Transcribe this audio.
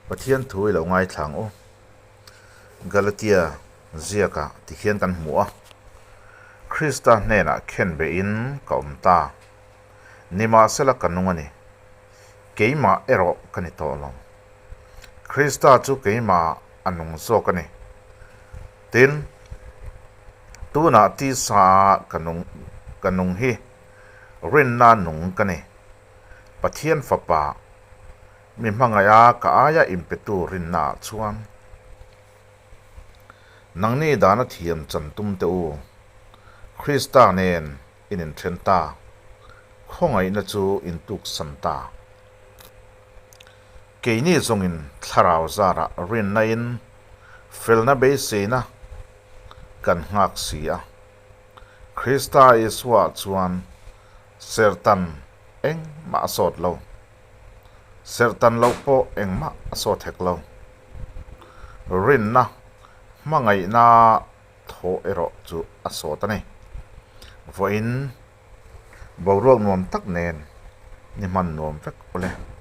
Pathian thu i lo ngaithla ang u. Galatia ziakah tikhian kan hmu a, Krista hnenah khenbehin ka awm ta. Nimahsela ka nung a ni. Keimah erawh ka ni tawh lo. Krista chu keimah a nung zawk a ni. Tin, tunah tisa ka nung ka nung hi rinna nung ka ni. Pathian Fapa, mi hmangaiha ka aia inpetu rinnaah chuan nangni dana thiam chan tum teh u, Krista nen in inthen ta, khawngaihna chu in tuksan ta. Keini zawngin thlarau zarah rinna in felna beiseina kan nghak si a. Krista Isua chuan serhtan engmah a sawt lo. Serhtan loh pawh engmah a sawt hek lo. Rinna hmangaihna thaw erawh chu a sawt a ni. Vawiin boruak nuam tak nen ni hman nuam vek awle.